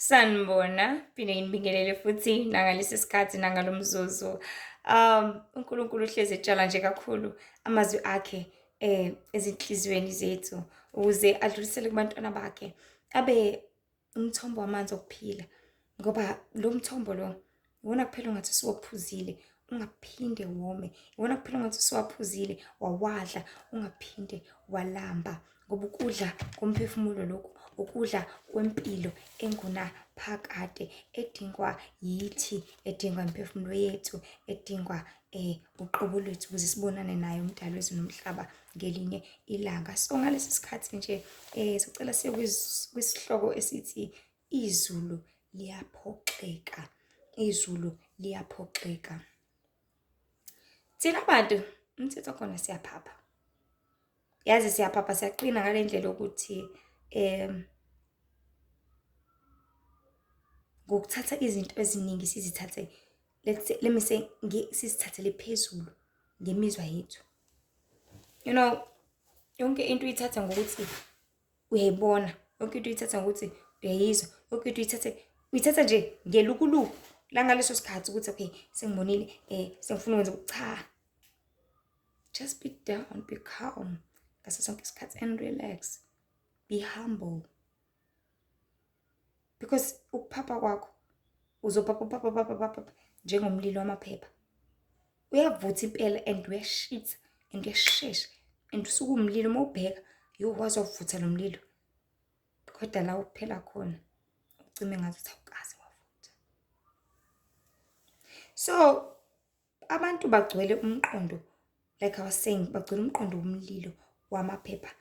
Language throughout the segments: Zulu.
Sanibona, phinde nginibingelele futhi nangalesi sikhathi nangalo mzuzu. UNkulunkulu uhlezi etshala nje kakhulu amazwi akhe ezinhliziyweni zethu ukuze adlulisele kubantwana bakhe abe umthombo wamanzi okuphila, ngoba lo mthombo lo iwona kuphela ongathi usuwaphuzile ungaphinde wome, iwona kuphela ongathi usuwaphuzile wawadla ungaphinde walamba, ngoba ukudla komphefumulo lokhu ukudla kwempilo engunaphakade edingwa yithi, edingwa imiphefumulo yethu, edingwa uqobo lwethu ukuze sibonane naye uMdali wezulu nomhlaba ngelinye ilanga. So ngalesi sikhathi nje sicela siye kwisihloko esithi izulu liyaphoxeka, izulu liyaphoxeka. Thina bantu umthetho khona siyaphapha, yazi siyaphapha, siyaqina ngale ndlela yokuthi ngokuthatha izinto eziningi sizithathe, let's say, let me say, sizithathele phezulu ngemizwa yethu. Yonke into uyithatha ngokuthi uyayibona, yonke into uyithatha ngokuthi uyayizwa, yonke into uyithatha nje ngelukuluku la ngaleso sikhathi ukuthi okay, sengibonile, sengifuna ukwenza. Cha, just be down, be calm ngaso sonke isikhathi and relax, be humble, because ukuphapha kwakho uzophapha, phapha, phapha, phapha njengomlilo wamaphepha, uyavutha impela and uyashitha and uyashesha and usuke umlilo uma ubheka, yo, waze wavutha lo mlilo, kodwa la uphela khona ucime ngathi uthi awukaze wavutha. So abantu bagcwele umqondo, like I was saying, bagcwele umqondo womlilo wamaphepha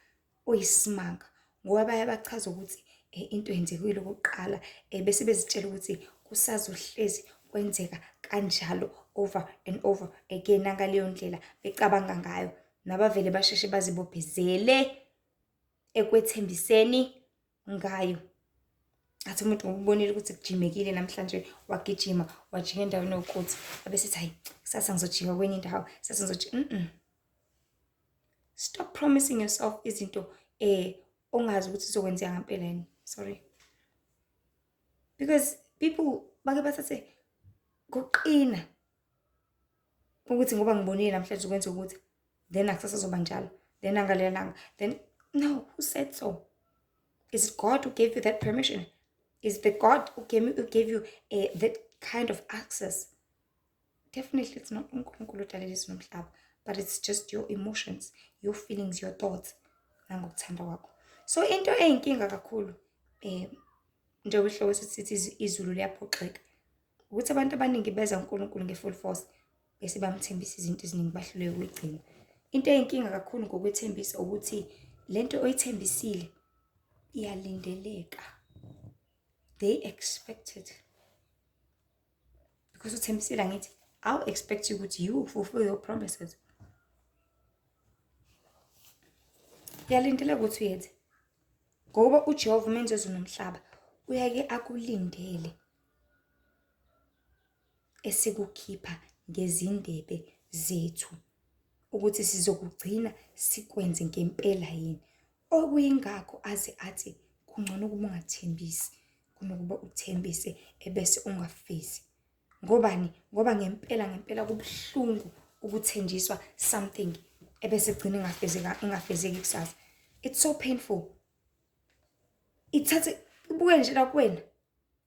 oyisimanga, ngoba baye bachaza ukuthi into yenzekile okokuqala, bese bezitshela ukuthi kusazohlezi kwenzeka kanjalo over and over again, nangaleyo ndlela becabanga ngayo, nabavele basheshe bazibophezele ekwethembiseni ngayo. Athi umuntu ngokubonile ukuthi kujimekile namhlanje, wagijima wajika endaweni yokuthi abe sithi hayi, kusasa ngizojika kwenye indawo, kusasa ngizojika. Stop promising yourself izinto ongazi ukuthi zizokwenzeka ngempela yini. Sorry, because people bake bathathe kuqina ukuthi ngoba ngibonile namhlanje kwenza ukuthi then akusasa zoba njalo, then angalelanga, then no, who said so? Is it God who gave you that permission? Is it the God who gave you that kind of access? Definitely it's not uNkulunkulu odalele izulu nomhlaba, but it's just your emotions, your feelings, your thoughts nangokuthanda kwakho. So into eyinkinga kakhulu njengoba isihloko sithi izulu liyaphoxeka, ukuthi abantu abaningi beza uNkulunkulu nge-full force bese bamthembisa izinto eziningi bahluleke ukuyigcina. Into eyinkinga kakhulu ngokwethembisa ukuthi lento oyithembisile iyalindeleka, they expect it because uthembisile, angithi I'll expect you ukuthi you fulfill your promises. Iyalindeleka ukuthi uyenze, ngoba uJehova umenzi wezulu nomhlaba uyake akulindele esikukhipha ngezindebe zethu ukuthi sizokugcina sikwenze ngempela yini. Okuyingakho aze athi kungcono ukuba ungathembisi kunokuba uthembise ebese ungafezi. Ngobani? Ngoba ngempela ngempela kubuhlungu ukuthenjiswa something ebese igcina ingafezeki kusasa. It's so painful. Ithathe ibuke nje la kuwena,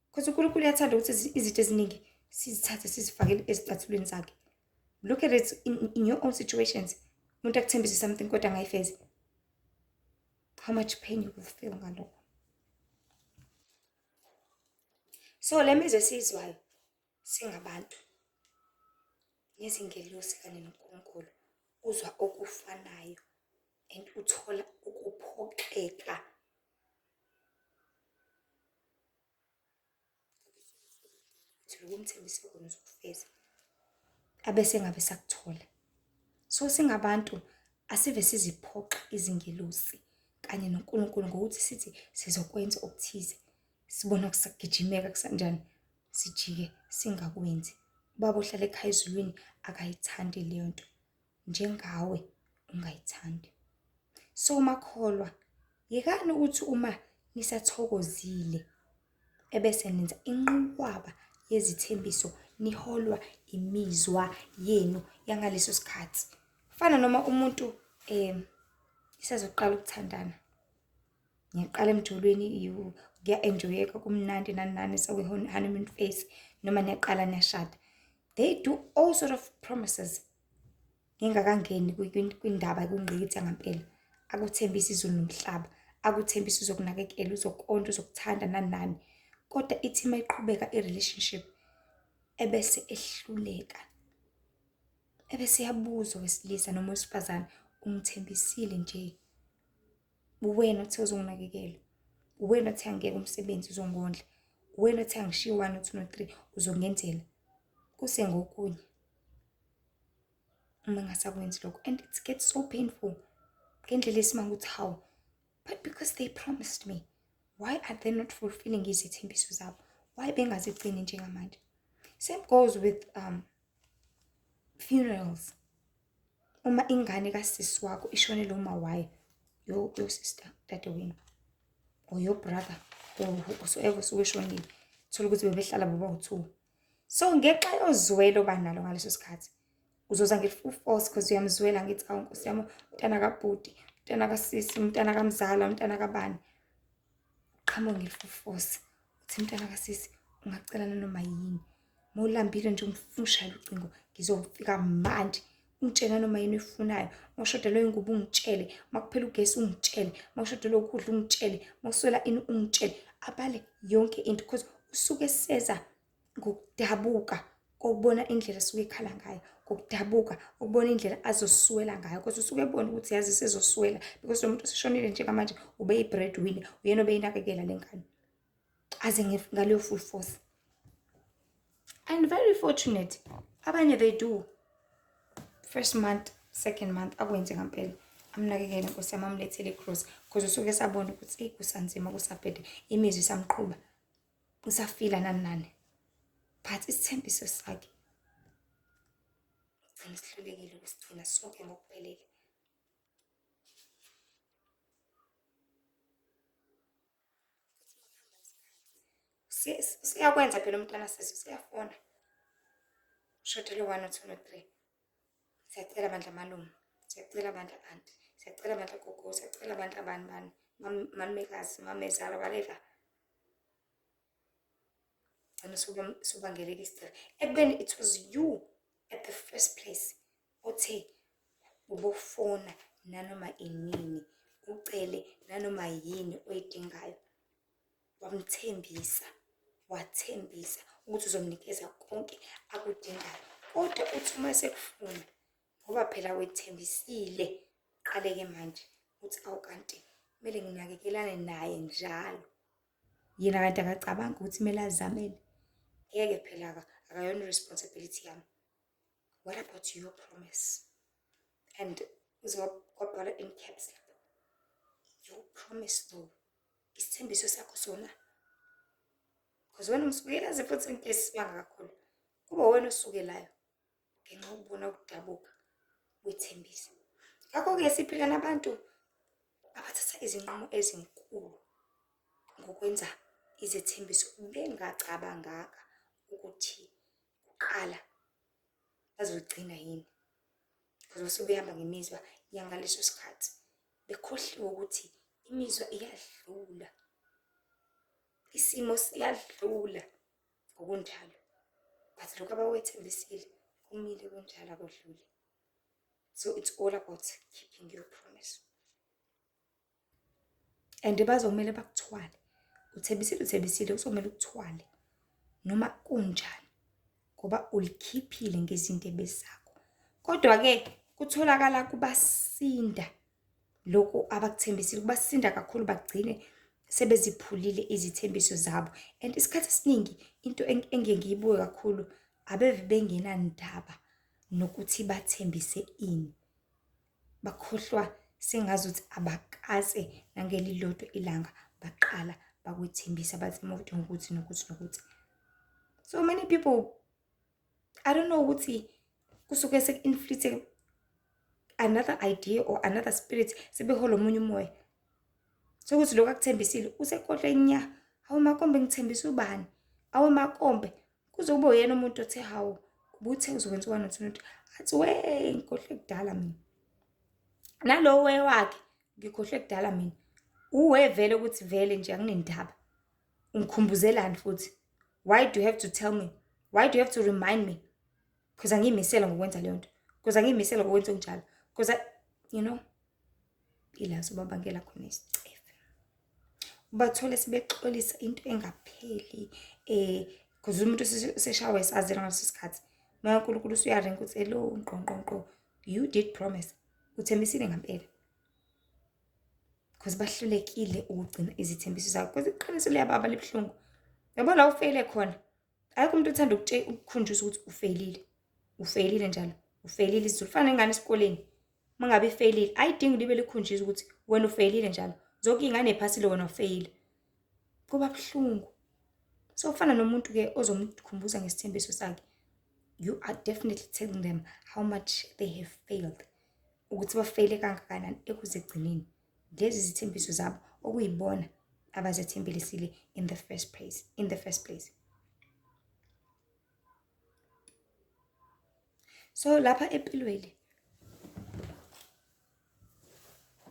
because uNkulunkulu uyathanda ukuthi izinto eziningi sizithathe sizifakele ezicathulweni zakhe. Look at it in your own situations. Umuntu akuthembise something kodwa angayifezi, how much pain you will feel ngalokho. So le mizwa esiyizwayo singabantu nezingelosi kanye noNkulunkulu uzwa okufanayo and uthola ukuphoxeka. Ukuthi lokhu umthembise kona uzokufeza, abese ngabe sakuthola. So singabantu asive siziphoxa izingelosi kanye noNkulunkulu ngokuthi sithi sizokwenza okuthize, sibona kusagijimeka kusanjani, sijike singakwenzi. Ubaba ohlala ekhaya ezulwini akayithandi leyo nto, njengawe ungayithandi. So makholwa, yekani ukuthi uma nisathokozile Ebese nenza inqwaba yezithembiso niholwa imizwa yenu yangaleso sikhathi. Fana noma umuntu isazoqala ukuthandana. Ngiyaqala emjolweni, kuya-enjoy-eka kumnandi nani nani sekwi-honeymoon phase noma niyaqala niyashada. They do all sort of promises ngingakangeni kwindaba kwingqikithi yangampela. Akuthembise izulu nomhlaba, akuthembise uzokunakekela, uzokondla, uzokuthanda nani nani. Kodwa ithi uma iqhubeka i-relationship ebese ehluleka, ebese eyabuza owesilisa noma owesifazane, ungithembisile nje, uwena othe uzonginakekela, uwena othe angiyeke umsebenzi uzongondla, uwena othe angishiye u-one, no-two, no-three uzongenzela. Kuse ngokunye uma engasakwenzi lokho and it gets so painful ngendlela esimanga ukuthi hawu, but because they promised me, why are they not fulfilling izithembiso zabo? Why bengazigcini njengamanje? Same goes with funerals. Uma ingane kasisi wakho ishonele uma wayo, your sister, dadewenu, or your brother, or whosoever usuke eshonile, thola ukuthi bebehlala bobawu-two. So ngenxa yozwelo banalo ngaleso sikhathi, uzoza nge-full force because uyamzwela ngithi awu nkosi yami, umntana kabhuti, umntana kasisi, umntana kamzala, umntana kabani. Uqhamuke nge-full force, uthi mntana kasisi ungacela nanoma yini. Uma ulambile nje ungishayele ucingo, ngizofika manje. Ungitshele nanoma yini oyifunayo. Uma ushodelwe ingubo ungitshele, uma kuphela ugesi ungitshele, uma ushodelwe ukudla ungitshele, uma uswela ini ungitshele. Abale yonke into because usuke eseza ngokudabuka kokubona indlela esuke ekhala ngayo, ngokudabuka ukubona indlela azoswela ngayo because usuke ebona ukuthi yazi sezoswela because lo muntu oseshonile njengamanje ubeyi-breadwinner, uyena obeyinakekela le ngane. Aze ngaleyo full force. And very fortunate, abanye they do. First month, second month, akwenze ngampela. Amnakekele nkosi yami, amlethele i-grocery because usuke esabona ukuthi eyi kusanzima, kusabhede, imizwa isamqhuba, usafila nani nani. But isithembiso sakhe ugcina sihlulekile ukusigcina sonke ngokuphelele. Siyakwenza phela umntwana sisi usiyafona. Ushodelwe 1 no 2 no 3. Siyacela bandla malume, siyacela bandla anti, siyacela bandla gogo, siyacela bandla bani bani, malumekazi, mamezala, whatever. Gcina subangeleka isicelo. Ekubeni it was you at the first place othe ubofona nanoma inini, ucele nanoma yini oyidingayo. Wamthembisa, wathembisa ukuthi uzomnikeza konke akudingayo. Kodwa uthi uma esekufuna, ngoba phela wethembisile, qale-ke manje uthi awu kanti kumele nginakekelane naye njalo. Yena kanti akacabangi ukuthi kumele azamele. Ngeke phela akayona i-responsibility yami. What about your promise? And uze kwabhalwa in caps lapho. Your promise though. Isithembiso sakho sona. Because wena umsukelazi futhi into esibanga kakhulu. Kuba wena osukelayo ngenxa yokubona ukudabuka wethembisa. Ngakho-ke siphila nabantu abathatha izinqumo ezinkulu ngokwenza izethembiso bengacabanganga ukuthi kuqala bazogcina yini. Because basuke behamba ngemizwa yangaleso sikhathi, bekhohliwe ukuthi imizwa iyadlula, isimo siyadlula ngokunjalo. But lokhu abakwethembisile kumile kunjalo, akudluli. So it's all about keeping your promise. And bazomele bakuthwale. Uthembisile, uthembisile, kuzomele ukuthwale noma kunjani ngoba ulikhiphile ngezindebe zakho. Kodwa-ke kutholakala kubasinda lokhu abakuthembisile, kubasinda kakhulu bagcine sebeziphulile izithembiso zabo. And isikhathi esiningi into engiye ngiyibuke kakhulu, abeve bengenandaba nokuthi bathembise ini. Bakhohlwa sengazuthi abakaze nangelilodwa ilanga baqala bakwethembisa bathi uma udinga ukuthi nokuthi nokuthi. So many people, I don't know ukuthi kusuke seku-inflict another idea or another spirit, sebehola omunye umoya. Sokuthi lokhu akuthembisile usekhohlwe nya. Hawu Makombe ngithembisa ubani? Awu Makombe kuze kube uyena umuntu othe hawu ubuthe uzokwenza one two two. Athi we ngikhohlwe kudala mina. Nalowo we wakhe ngikhohlwe kudala mina. Uwe vele ukuthi vele nje anginendaba. Ungikhumbuzelani futhi? Why do you have to tell me? Why do you have to remind me? Because angiyimisele ngokwenza leyo nto. Because angiyimisele ngokwenza okunjalo. Because I, you know, ila sobabangela khona isicefe. Ubathole sebexolisa into engapheli eh because umuntu useshawe isazela ngaleso sikhathi. Moya kaNkulunkulu usuyaringa ukuthi hello ngqo ngqo ngqo you did promise. Uthembisile ngempela. Because bahlulekile ukugcina izithembiso zakho. Because iqiniso liyababa libuhlungu. Yabo la ufeyile khona. Akekho umuntu othanda ukukhunjuzwa ukuthi ufeyilile. Ufeyilile njalo. Ufeyilile isiZulu. Fana nengane esikoleni. Uma ngabe ifeyilile, ayidingi libe likhunjuzwa ukuthi wena ufeyilile njalo. Zonke iy'ngane y'phasile wena ufeyile. Kuba buhlungu. So kufana nomuntu-ke ozomkhumbuza ngesithembiso sakhe. You are definitely telling them how much they have failed. Ukuthi bafeyile kangakanani ekuzigcineni lezi zithembiso zabo okuyibona abazethembelisile in the first place, in the first place. So lapha empilweni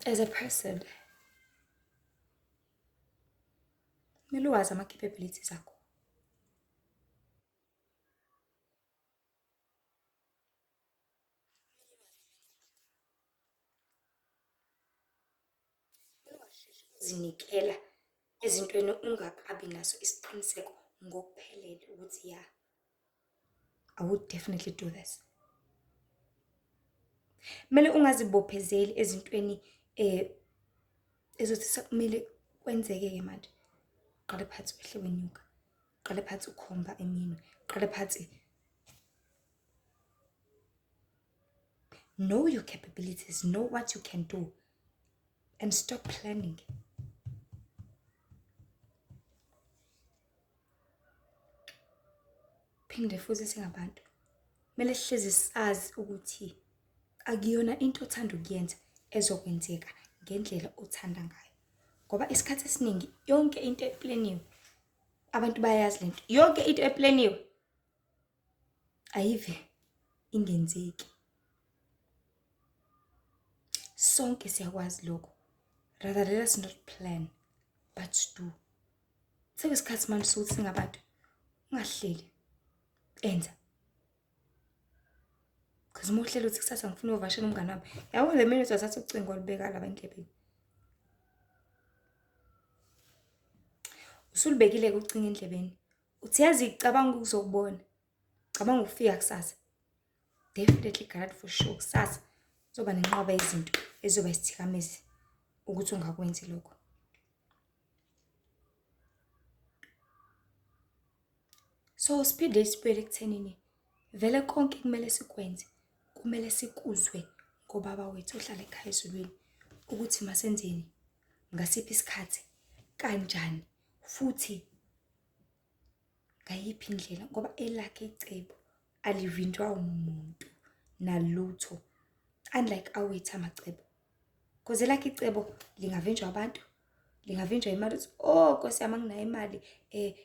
as a person kumele uwazi ama-capabilities akho. Uzinikela ezintweni ungakabi naso isiqiniseko ngokuphelele ukuthi ya, I would definitely do this. Kumele ungazibophezeli ezintweni ezothi sekumele kwenzeke-ke manje. Uqale phansi wehle wenyuka, uqale phansi ukhomba iminwe, uqale phansi. Know your capabilities, know what you can do, and stop planning. Phinde futhi singabantu, kumele sihlezi sazi ukuthi akuyona into othanda ukuyenza ezokwenzeka ngendlela othanda ngayo. Ngoba isikhathi esiningi yonke into epleniwe, abantu bayayazi lento, yonke into epleniwe ayive ingenzeki. Sonke siyakwazi lokho. Rather let us not plan but do. Sekuyisikhathi manje sokuthi singabantu ungahleli, enza. Because uma uhleli uthi kusasa ngifuna uyovakashela umngani wami, yabo the minute wathatha ucingo walubeka lapha endlebeni. Usulubekile-ke ucingo endlebeni. Uthi yazi cabanga ukuzokubona. Cabanga ukufika kusasa. Definitely guard for sure kusasa kuzoba nenqwaba yezinto ezizoba isithikamezi ukuthi ungakwenzi lokho. So siphinde sibuyele ekuthenini vele konke kumele sikwenze, kumele sikuzwe ngoBaba wethu ohlala ekhaya ezulwini ukuthi masenzeni, ngasiphi isikhathi, kanjani futhi ngayiphi indlela ngoba elakhe icebo alivinjwa umuntu nalutho unlike awethu amacebo. Cause elakhe icebo lingavinjwa abantu, lingavinjwa imali uthi oh Nkosi yami anginayo imali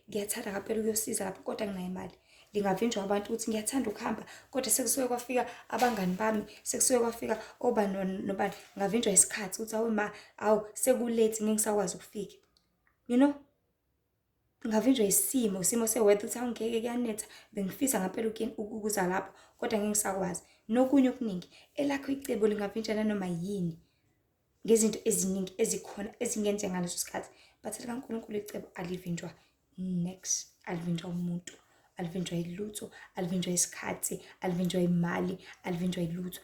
ngiyathanda ngampela ukuyosiza lapho kodwa anginayo imali. Lingavinjwa abantu ukuthi ngiyathanda ukuhamba kodwa sekusuke kwafika abangani bami, sekusuke kwafika obani nobani. Ngavinjwa isikhathi ukuthi awu ma, awu seku-late ngeke ngisakwazi ukufika. You know? Ngavinjwa isimo, isimo se-weather ukuthi awungeke kuyanetha, bengifisa ngampela ukuza lapho kodwa ngeke ngisakwazi. Nokunye okuningi, elakho icebo lingavinjwa nanoma yini ngezinto eziningi ezikhona ezingenzeka ngaleso sikhathi. But elikaNkulunkulu icebo alivinjwa next, alivinjwa umuntu, alivinjwa yilutho, alivinjwa isikhathi, alivinjwa imali, alivinjwa yilutho.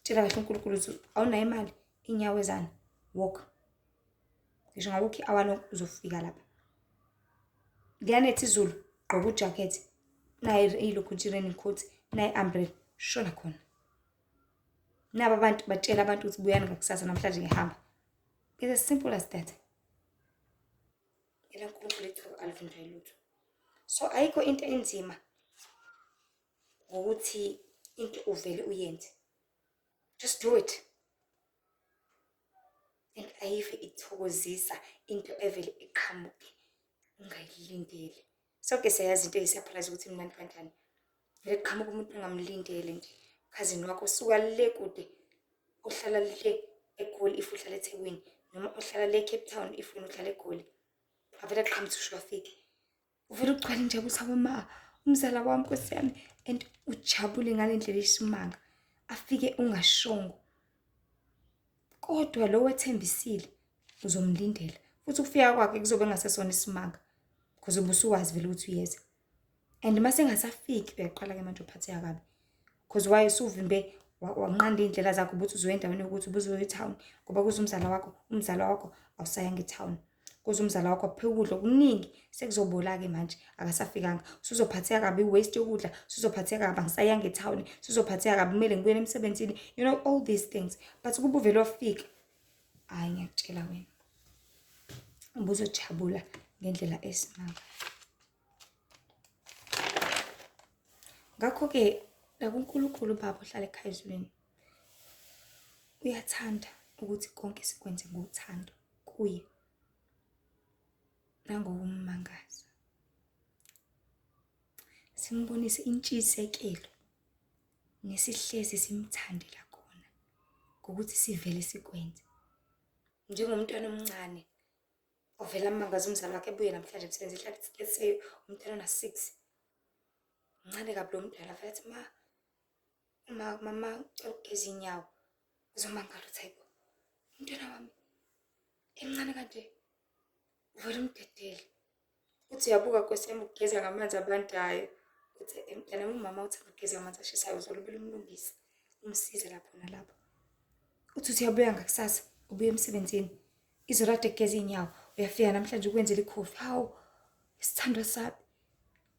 Tshela kahle uNkulunkulu ukuthi awunayo imali, iy'nyawo ezana, walk. Ngisho ngabe ukhi i-hour lonke uzofika lapha. Liyanetha izulu, gqoka ujakhethi, nayi ilokhu nje i-raining coat, nayi i-umbrella, shona khona. Naba abantu batshela abantu ukuthi buyani ngakusasa namhlanje ngihamba. It's as simple as that. ElaNkulunkulu icebo alivinjwa yilutho. So ayikho into enzima ngokuthi into uvele uyenze. Just do it. And ayive ithokozisa into evele iqhamuke. ungayilindele. Sonke siyayazi into eyi-surprise ukuthi imnandi kanjani. Vele kuqhamuka umuntu ongamlindele nje, ukhazini wakho osuka le kude, ohlala le eGoli if uhlala eThekwini, noma ohlala le Cape Town if wena uhlala eGoli. Avele aqhamuke usho afike. Uvele ugcwale injabulo uthi hawe ma, umzala wami nkosi yami and ujabule ngale ndlela eyisimanga. Afike ungashongo. Kodwa lo wethembisile uzomlindela futhi ukufika kwakhe kuzobe kungasesona isimanga because ubusuwazi vele ukuthi uyeza. And uma engasafiki uyaqala-ke manje uphatheka kabi because why usuvimbe wanqanda iy'ndlela zakho ukuthi uzoya endaweni yokuthi ubuzoya ethawuni ngoba kuze umzala wakho, umzala wakho awusayanga ethawuni. Kuze umzala wakho apheke ukudla okuningi sekuzobola-ke manje akasafikanga. Usuzophatheka kabi i-waste yokudla, usuzophatheka kabi angisayanga ethawuni, usuzophatheka kabi kumele ngibuyele emsebenzini. You know all these things. But ukuba uvele wafika, hhayi ngiyakutshela wena, ubuzojabula ngendlela esimanga. Ngakho-ke nakuNkulunkulu uBaba ohlala ekhaya ezulwini uyathanda ukuthi konke sikwenze ngothando kuye nangokummangaza. Simbonise intshisekelo nesihlezi simthandela kona ngokuthi sivele sikwenze. Njengomntwana omncane ovele amangaze umzali wakhe ebuye namhlanje emsebenzini mhlawumbe let's say umntwana ona-six mncane kabi lo mntwana avele athi ma ma mama ngicela ukugeza iy'nyawo uzomangala uthi hayibo umntwana wami emncane kanje uvele umdedele uthi uyabuka nkosi yami ukugeza ngamanzi abandayo uthi mntanami umama uthanda ukugeza ngamanzi ashisayo uzolubela umlungise umsize lapho nalapho uthi uthi uyabuya ngakusasa ubuya emsebenzini Izolo kade kugeza iy'nyawo, uyafika namhlanje ukwenzela ikhofi. Hawu, isithandwa sami.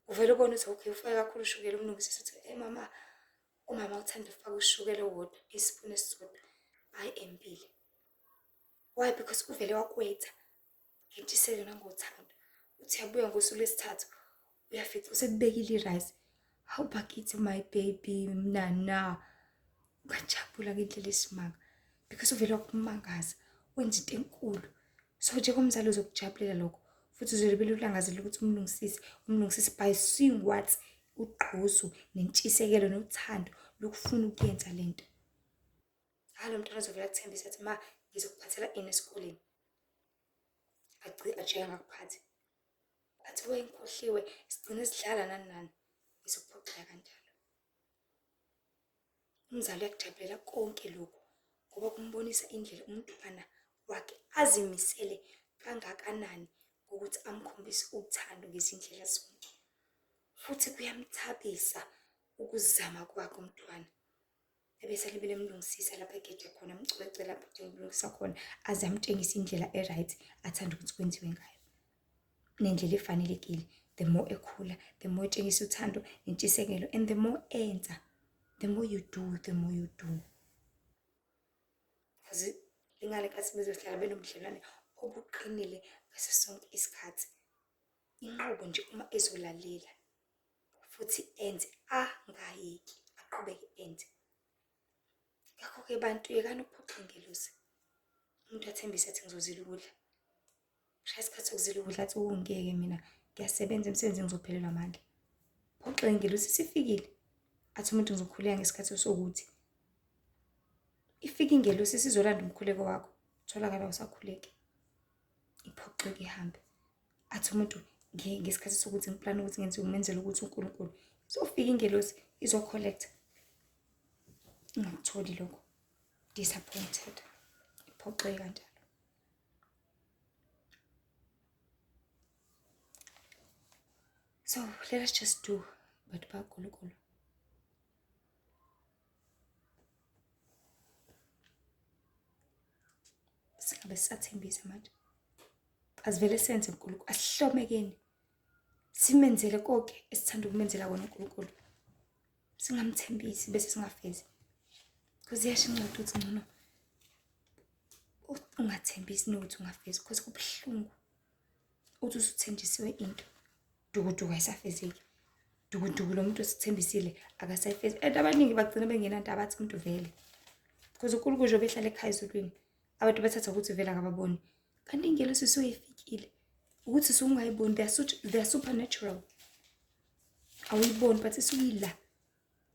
Uvele ubone ukuthi okay ufake kakhulu ushukela umlungisi uthi hey mama, umama uthanda ukufaka ushukela owodwa, isipuni esisodwa. Hhayi empile. Why? Because uvele wakwetha ngentshiseko nangothando. Uthi uyabuya ngosuku lwesithathu uyafica usekubekile i-rice. Hawu bakithi my baby mnana. Ungajabula ngendlela esimanga because uvele wakumangaza wenza into enkulu. So njengomzali uzokujabulela lokho futhi uzolibele ulangazelela ukuthi umlungisise, umlungisise by seeing what ugqozu nentshisekelo nothando lokufuna ukuyenza lento. Hhayi lo mntwana uzovele akuthembise athi ma ngizokuphathela ini esikoleni. Ajike angakuphathi. Athi we ngikhohliwe sigcine sidlala nani nani. Bese kuphoxeka kanjalo. Umzali uyakujabulela konke lokhu ngoba kumbonisa indlela umntwana wakhe azimisele kangakanani ngokuthi amkhombise uthando ngezindlela zonke. Futhi kuyamthabisa ukuzama kwakhe umntwana. Ebese alibele emlungisisa lapho egeja khona, amcwece lapho edinga ukulungisa khona, aze amtshengise indlela e-right athanda ukuthi kwenziwe ngayo. Nendlela efanelekile. The more ekhula, the more etshengisa uthando nentshisekelo and the more enza, the more you do, the more you do. Because ingane nkathi bezohlala benobudlelwane obuqinile ngaso sonke isikhathi. Inqobo nje uma ezolalela futhi enze angayeki aqhubeke enze. Ngakho-ke bantu yekani ukuphoxa ingelosi. Umuntu athembise athi ngizozila ukudla. Kushaya isikhathi sokuzila ukudla athi ungeke mina ngiyasebenza emsebenzini ngizophelelwa amandla. Phoxe ingelosi isifikile. Athi umuntu ngizokhuleka ngesikhathi sokuthi. Ifike ingelosi isizolanda umkhuleko wakho. Tholakala usakhuleke. Iphoxeke ihambe. Athi umuntu ngesikhathi sokuthi ngiplana ukuthi ngenze ngimenzele ukuthi uNkulunkulu. Izofika ingelosi izo-collect. Ungakutholi lokho. Disappointed. Iphoxeke kanjalo. So let us just do bantu bakaNkulunkulu. Singabe sisathembisa manje. Asivele senze uNkulunkulu, asihlomekeni. Simenzele konke esithanda ukumenzela kona uNkulunkulu. Singamthembisi bese singafezi. Because iyasho incwadi ukuthi ngcono ungathembisi nokuthi ungafezi because kubuhlungu uthi usuthenjisiwe into dukuduku ayisafezeki dukuduku lo muntu osithembisile akasayifezi and abaningi bagcina bengenandaba athi umuntu vele because uNkulunkulu nje obehlala ekhaya ezulwini abantu bathatha ukuthi vele akababoni kanti ingelosi isuke ifikile. Ukuthi usungayiboni, they are supernatural. Awuyiboni but isukuyila.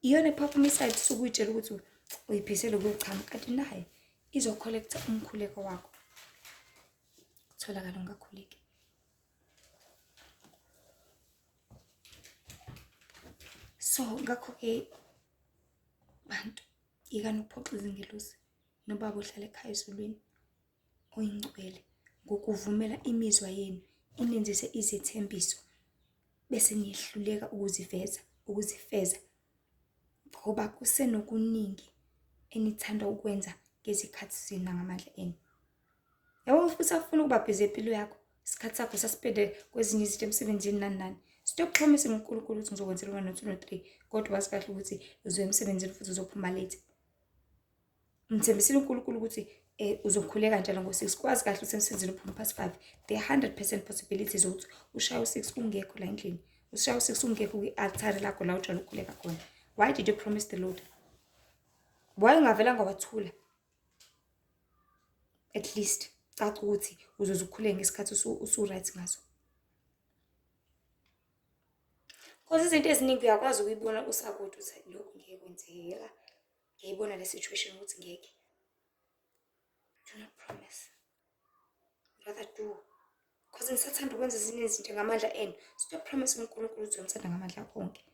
Iyona ephaphumisayo usuke uyitshela ukuthi uyiphisele ukuyochama kanti nayo izokholektha umkhuleko wakho. Kutholakala ungakhuleki. So ngakho-ke bantu yekani ukuphoxa izingelosi nobaba ohlala ekhaya ezulwini oyingcwele ngokuvumela imizwa yenu inenzise izethembiso bese niyehluleka ukuziveza ukuzifeza ngoba kusenokuningi enithanda ukwenza ngezikhathi zenu nangamandla enu. Yabo usafuna ukuba bhizi empilo yakho, isikhathi sakho sasipende kwezinye izinto emsebenzini nani nani. Stop promising uNkulunkulu ukuthi ngizokwenzela u-one no-two no-three, kodwa wazi kahle ukuthi uzoya emsebenzini futhi uzophuma late. Ngithembisile uNkulunkulu ukuthi uzokhuleka njalo ngo-six, kwazi kahle ukuthi emsebenzini uphuma past five. There are 100% possibilities ukuthi ushaye u-six ungekho la endlini, ushaye u-six ungekho kwi-altare lakho la ujwayele ukukhuleka khona. Why did you promise the Lord? Why ungavelanga wathula? At least caca ukuthi uzoze ukhuleke ngesikhathi usu-right ngaso. Cause izinto eziningi uyakwazi ukuyibona usakude ukuthi lokhu ngeke kwenzeka. Ngiyayibona le situation ukuthi ngeke. Do not promise. Rather do. Cause ngisathanda ukwenza ezinye izinto ngamandla enu. Stop promising uNkulunkulu ukuthi uzomthanda ngamandla akho onke.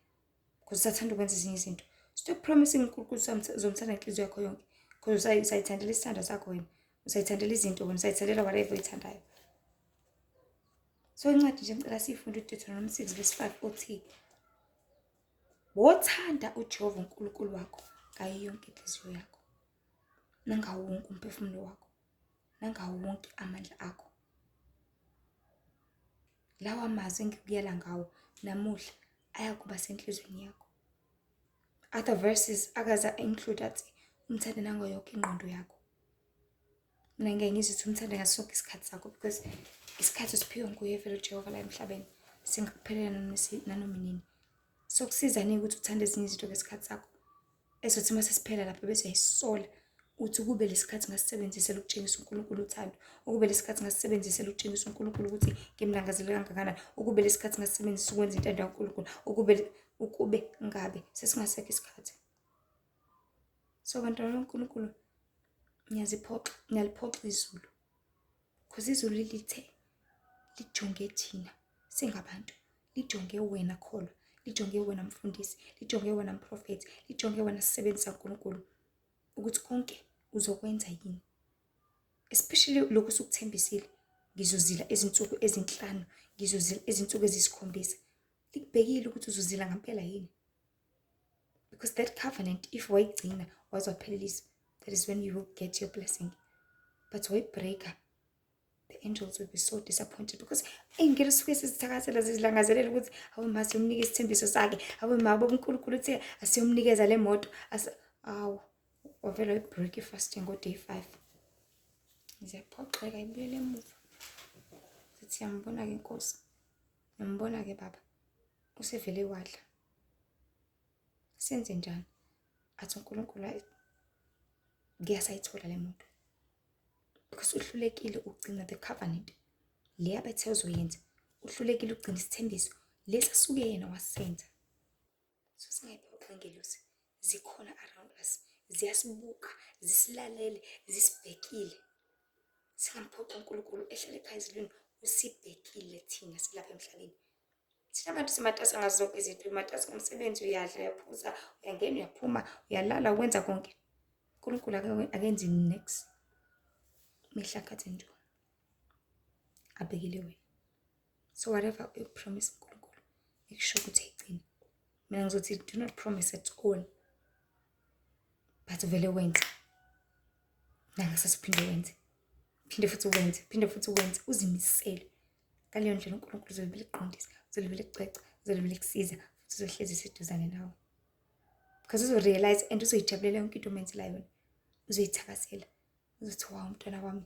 Cause usathanda ukwenza ezinye izinto. Stop promising uNkulunkulu uzomthanda ngenhliziyo yakho yonke. Cause usayithandela isithandwa sakho wena. Usayithandela izinto wena, usayithandela whatever oyithandayo. So incwadi nje ngicela siyifunde uDeuteronomy 6 verse 5 othi wothanda uJehova uNkulunkulu wakho ngayo yonke inhliziyo yakho nangawo wonke umphefumulo wakho nangawo wonke amandla akho. Lawa mazwi engikuyala ngawo namuhla ayakuba senhliziyweni yakho. Other verses akaze include athi umthande nangayo yonke ingqondo yakho. Mina ngeke ngizwe ukuthi umthande ngaso sonke isikhathi sakho because isikhathi usiphiwe nguye vele uJehova la emhlabeni singakuphelela nanoma nini. Sokusiza-ni ukuthi uthande ezinye izinto ngesikhathi sakho ezothi uma sesiphela lapho bese uyayisola uthi ukube lesikhathi ngasisebenzisela ukutshengisa uNkulunkulu uthando, ukube lesikhathi ngasisebenzisela ukutshengisa uNkulunkulu ukuthi ngimlangazelela kangakanani, ukube lesikhathi ngasisebenzisa ukwenza intando kaNkulunkulu, ukube ngabe sesingasekho isikhathi. So bantwana baNkulunkulu niyaziphoxa, niyaliphoxa izulu. Because izulu lithe lijonge thina singabantu, lijonge wena kholwa, lijonge wena mfundisi, lijonge wena mprofethi, lijonge wena sisebenzi saNkulunkulu ukuthi konke uzokwenza yini. Especially lokhu osukuthembisile, ngizozila izinsuku ezinhlanu, ngizozila izinsuku eziyisikhombisa. Likubhekile ukuthi uzozila ngampela yini. Because that covenant, if wayigcina waze waphelelisa, that is when you will get your blessing. But wayibreaker, the angels will be so disappointed because iy'ngane suke sizithakasela zizilangazelela ukuthi awu ma siyomnika isithembiso sakhe, awu ma baba uNkulunkulu uthe asiyomnikeza le moto. Awu, wavele wayibreak i-fasting ngo-day 5. Ngiyaphoxeka ibuyele emuva. Sithi siyambona-ke inkosi, ngiyambona-ke baba, usevele wadla. Senze njani? Athi uNkulunkulu hayi ngiyasayithola le moto. Because uhlulekile ukugcina the covenant le abethe uzoyenza. Uhlulekile ukugcina isithembiso lesi asuke yena wasenza. So singayiphoxa ingelosi, zikhona around us, ziyasibuka, zisilalele, zisibhekile. Singamphoxa uNkulunkulu ehlala ekhaya ezulwini, usibhekile thina silapha emhlabeni. Thina abantu simatasa ngazo zonke izinto, umatasa ngomsebenzi, uyadla, uyaphuza, uyangena, uyaphuma, uyalala, ukwenza konke. uNkulunkulu akenzi niks. Mihla khathi nje abhekile wena. So whatever you promise uNkulunkulu, make sure ukuthi ayigcine. Mina ngizothi do not promise at all. But vele wenze. Nangasasa uphinde wenze. Phinde futhi wenze, phinde futhi wenze, uzimisele. Ngaleyo ndlela uNkulunkulu uzolibele ekuqondisa, uzolibele ekucweca, uzolibele ekusiza, futhi uzohlezi eseduzane nawe. Because uzorealize and uzoyijabulela yonke into omenzela yona. Uzoyithakasela. Uzothi wow mntwana wami,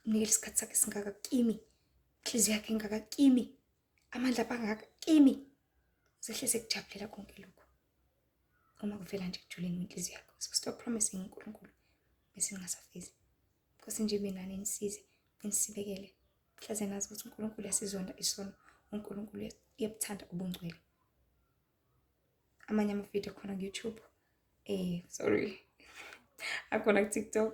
unikele isikhathi sakhe singaka kimi, inhliziyo yakhe ingaka kimi, amandla abangaka kimi. Uzohlezi ekujabulela konke lokhu. Uma kuvela nje ekujuleni kwenhliziyo yakho. So stop promising uNkulunkulu bese ningasafezi. Nkosi nje ibe nani, nisize, nisibekele. Hleze nazi ukuthi uNkulunkulu uyasizonda isono, uNkulunkulu uyabuthanda ubungcwele. Amanye amavidiyo akhona ku-YouTube, sorry, akhona ku-TikTok,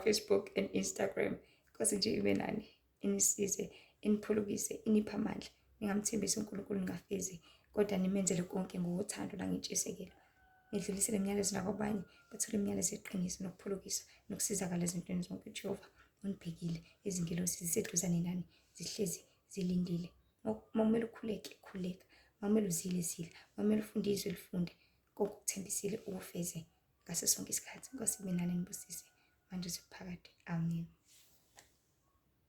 Facebook and Instagram. Inkosi nje ibe nani, inisize, iniphulukise, iniphe amandla. Ningamthembisi uNkulunkulu ningafezi, kodwa nimenzele konke ngothando nangentshisekelo. Nidlulisele imiyalezo nakwabanye, bathole imiyalezo yeqiniso nokuphulukiswa nokusizakala ezintweni zonke. UJehova unibhekile, izingelosi ziseduzane nani, zihlezi zilindile. Uma kumele ukhuleke, khuleka. Uma kumele uzile, zila. Uma kumele ufunde izwi, lifunde. Konke okuthembisile ukufeze ngaso sonke isikhathi. Inkosi ibe nani, inibusise manje kuze kuphakade. Amen.